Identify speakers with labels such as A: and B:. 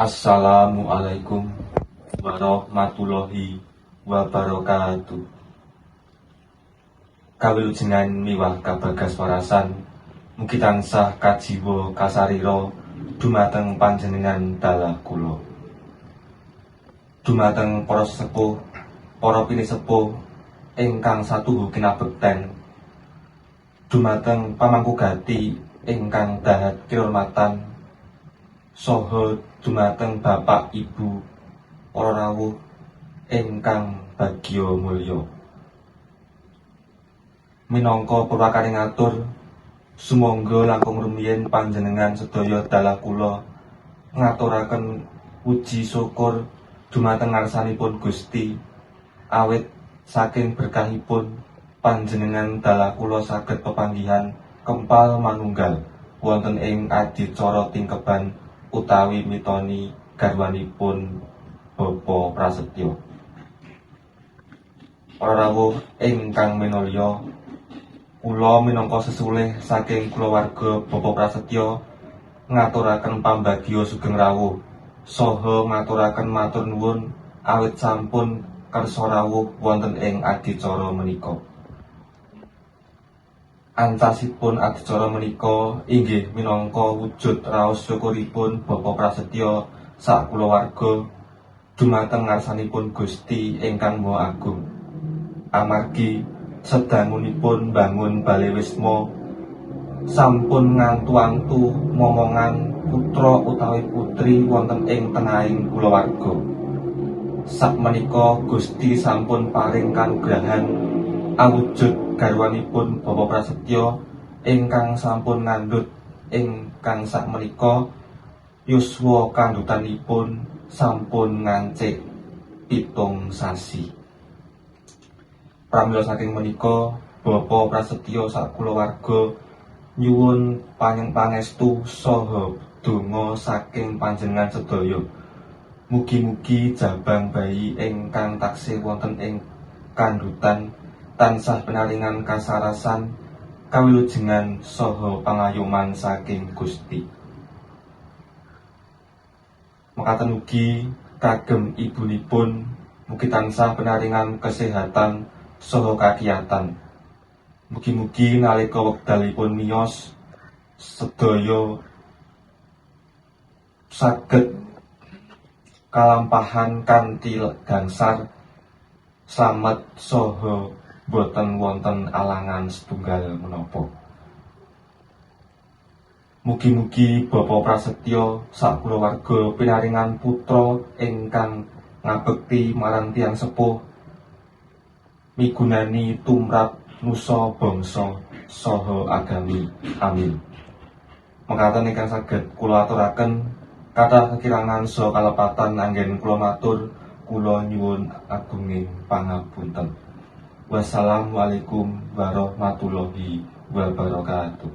A: Assalamualaikum warahmatullahi wabarakatuh. Kawilujengan miwah kabagas warasan mugi tansah kajiwa kasarira dumateng panjenengan dalah kula. Dumateng para sesepuh, para pinisepuh ingkang satuhu kinabekten. Dumateng pamangku gati ingkang dahat kinurmatan saha dumateng bapak ibu para rawuh ingkang bagya mulya. Minangka purwakaning atur, sumangga langkung rumiyin panjenengan sedaya dalah kula ngaturaken puji syukur dumateng ngarsanipun Gusti, awit saking berkahipun panjenengan dalah kula saged pepanggihan kempal manunggal wonten ing adicara tingkeban utawi mitoni garwanipun Bapa Prasetyo. Para rawuh ingkang minulya, kula minangka sesulih saking kulawarga Bapa Prasetyo ngaturaken pambagya sugeng rawuh saha ngaturaken matur nuwun awit sampun kersa rawuh wonten ing adicara menika. Ancasipun adicara menika inggih minangka wujud raos syukuripun Bapa Prasetyo sak kulawarga dumateng ngarsanipun Gusti ingkang Maha Agung. Amargi sedangunipun mbangun bale wisma sampun ngantu-antu momongan putra utawi putri wonten ing tengahing kulawarga. Sakmenika Gusti sampun paring kanugrahan awujud garwanipun Bapa Prasetyo ingkang sampun ngandhut ingkang sakmenika yuswa kandhutanipun sampun ngancik 7 sasi. Pramila saking menika Bapa Prasetyo sakulawarga nyuwun pangestu saha donga saking panjenengan sedaya. Mugi-mugi jabang bayi ingkang taksih wonten ing kandhutan tansah pinaringan kasarasan, kawilujengan saha pangayoman saking Gusti. Mekaten ugi kagem ibunipun, mugi tansah pinaringan kesehatan saha kakiyatan. Mugi-mugi nalika wekdalipun miyos sedaya saged kalampahan kanthi gangsar, slamet saha boten wonten alangan setunggal menapa. Mugi-mugi Bapa Prasetyo sakulawarga pinaringan putra ingkang ngabekti marang tiyang sepuh, migunani tumrap nusa bangsa saha agami. Amin. Mekaten ingkang saged kula aturaken, kathah kekirangan saha kalepatan anggen kula matur, kula nyuwun agunging pangapunten. Wassalamualaikum warahmatullahi wabarakatuh.